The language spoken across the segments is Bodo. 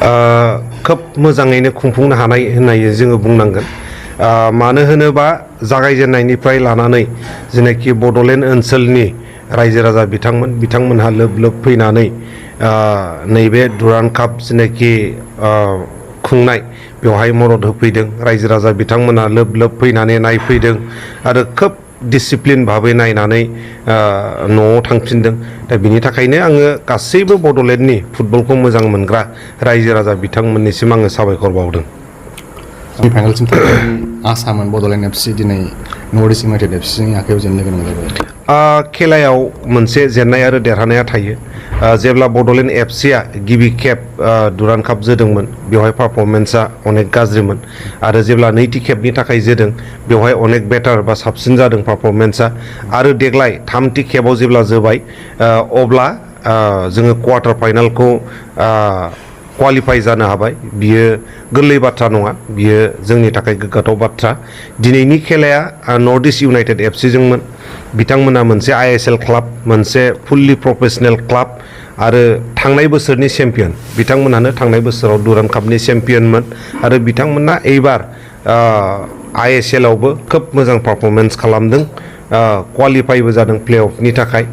खोब मोजाङैनो खुंफुंनो हानाय होननानै जोङो बुंनांगोन। मानो होनोबा जागायजेननायनिफ्राय लानानै जेनाखि बड'लेण्ड ओनसोलनि रायजो राजा बिथांमोनहा लोब लोब फैनानै नैबे दुरान्ड काप जेनाखि खुंनाय बेवहाय मदद होफैदों। रायजो राजा बिथांमोनहा लोब लोब फैनानै नायफैदों आरो खोब डिसिप्लिन भाबै नायनानै न'आव थांफिनदों। दा बिनि थाखायनो आङो गासैबो बड'लेण्डनि फुटबलखौ मोजां मोनग्रा रायजो राजा बिथांमोननिसिम आङो साबायखर बावदों। फाइनालसिम थांनायनि आसामोन बड'लेण्ड एफसि दिनै नर्थ इस्ट इउनाइटेड एफसिनि आखायाव जेननो गोनां जाबाय। खेलायाव मोनसे जेननाय आरो देरहानाया थायो। जेब्ला बड'लेण्ड एफसिया गिबि खेब दुरान्ड काप जोदोंमोन बेवहाय पारफरमेन्सा अनेक गाज्रिमोन आरो जेब्ला नैथि खेबनि थाखाय जोदों बेवहाय अनेक बेटार बा साबसिन जादों पारफरमेन्सा। आरो देग्लाय थामथि खेबाव जेब्ला जोबाय अब्ला जोङो क्वार्टार फाइनालखौ क्वालिफाइ जानो हाबाय। बियो गोरलै बाथ्रा नङा, बियो जोंनि थाखाय गोग्गाथाव बाथ्रा। दिनैनि खेलाया नर्थ इस्ट इउनाइटेड एफसिजोंमोन। बिथांमोना मोनसे ISL क्लाब, मोनसे फुल्लि प्रफेसनेल क्लाब आरो थांनाय बोसोरनि चेम्पियन। बिथांमोनानो थांनाय बोसोराव दुरान्ड कापनि चेम्पियनमोन आरो बिथांमोना एबार ISL आवबो खोब मोजां पारफरमेन्स खालामदों, क्वालिफाइबो जादों प्लेअफनि थाखाय।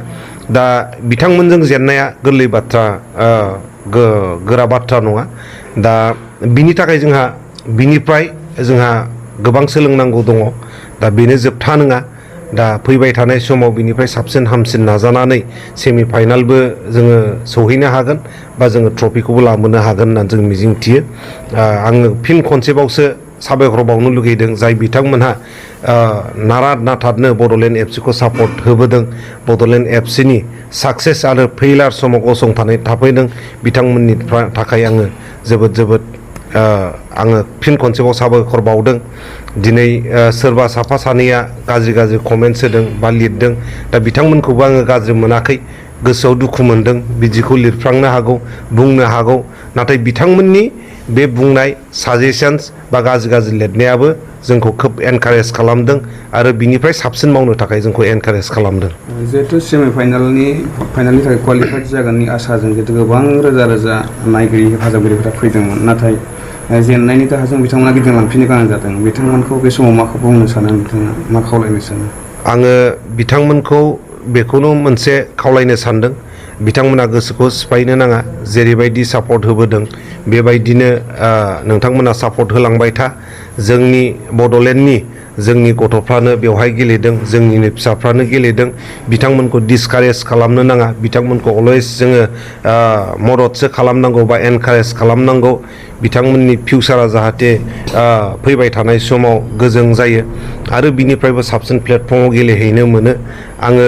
दा बिथांमोनजों जेननाया गोरलै बाथ्रा, गोरा बाथ्रा नङा। दा बिनि थाखाय बिनिफ्राय जोंहा गोबां सोलोंनांगौ दङ। दा बेनो जोबथा नङा। दा फैबाय थानाय समाव बिनिफ्राय साबसिन हामसिन नाजानानै सेमि फाइनालबो जोङो सौहैनो हागोन बा जोङो ट्रफिखौबो लाबोनो हागोन होननानै जों मिजिंथियो। आङो फिन खनसेबावसो साबायखर बावनो लुगैदों जाय बिथांमोनहा नारा नाथारनो बड'लेण्ड एफसिखौ सापर्ट होबोदों, बड'लेण्ड एफसिनि साक्सेस आरो फेइलार समाव गसंथानानै थाफैदों। बिथांमोननि थाखाय आङो जोबोद आङो फिन खनसेबाव साबायखर बावदों। दिनै सोरबा साफा सानैया गाज्रि कमेन्ट्स होदों बा लिरदों। दा बिथांमोनखौबो आङो गाज्रि मोनाखै, गोसोआव दुखु मोनदों। बिदिखौ लिरफ्लांनो हागौ, बुंनो हागौ, नाथाय बिथांमोननि बे बुंनाय साजेसन्स बा गाज्रि लिरनायाबो जोंखौ खोब एनकारेज खालामदों आरो बिनिफ्राय साबसिन मावनो थाखाय जोंखौ एनकारेज खालामदों। जिहेतु सेमि फाइनालनि थाखाय क्वालिफाइड जागोननि आसाजों जिहेतु गोबां रोजा नायगिरि हेफाजाबगिरिफोरा फैदोंमोन, नाथाय जेननायनि दाहाजों बिथांमोना गिदिंलांफिननो गोनां जादों। बिथांमोनखौ बे समाव मा बुंनो सानो नोंथाङा, मा खावलायनो सानो? आङो बिथांमोनखौ बेखौनो मोनसे खावलायनो सानदों, बिथांमोना गोसोखौ सिफायनो नाङा। जेरैबायदि सापर्ट होबोदों बेबायदिनो नोंथांमोना सापर्ट होलांबाय था। जोंनि बड'लेण्डनि जोंनि गथ'फ्रानो बेवहाय गेलेदों, जोंनिनो फिसाफ्रानो गेलेदों। बिथांमोनखौ डिसकारेज खालामनो नाङा, बिथांमोनखौ अलवेज जोङो मददसो खालामनांगौ बा एनकारेज खालामनांगौ। बिथांमोननि फिउचारा जाहाथे फैबाय थानाय समाव गोजों जायो आरो बिनिफ्रायबो साबसिन प्लेटफर्माव गेलेहैनो मोनो। आङो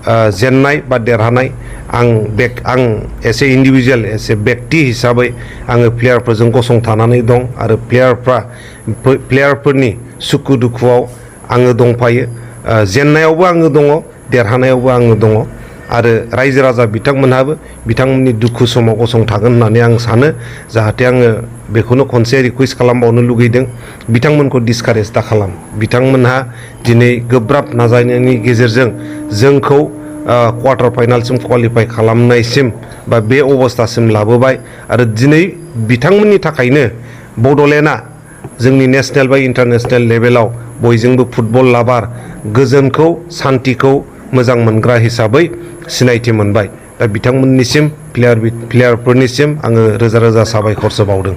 जेननाय बा देरहानाय आं एसे इन्डिभिजुवेल एसे बेक्ति हिसाबै आङो प्लेयारफोरजों गसंथानानै दं आरो प्लेयारफोरनि सुखु दुखुआव आङो दंफायो। जेननायावबो आङो दङ, देरहानायावबो आङो दङ आरो रायजो राजा बिथांमोनहाबो बिथांमोननि दुखु समाव गसंथागोन होननानै आं सानो। जाहाथे आङो बेखौनो खनसे रिकुवेस्ट खालामबावनो लुगैदों, बिथांमोनखौ डिसकारेज दा खालाम। बिथांमोनहा दिनै गोब्राब नाजानायनि गेजेरजों जोंखौ क्वार्टार फाइनालसिम क्वालिफाइ खालामनायसिम बा बे अबस्थासिम लाबोबाय आरो दिनै बिथांमोननि थाखायनो बड'लेण्डआ जोंनि नेसनेल बा इन्टारनेसनेल लेभेलाव बयजोंबो फुटबल लाभार, गोजोनखौ सान्थिखौ मोजां मोनग्रा हिसाबै सिनायथि मोनबाय। दा बिथांमोननिसिम प्लेयारफोरनिसिम आङो रोजा साबायखरसो बावदों।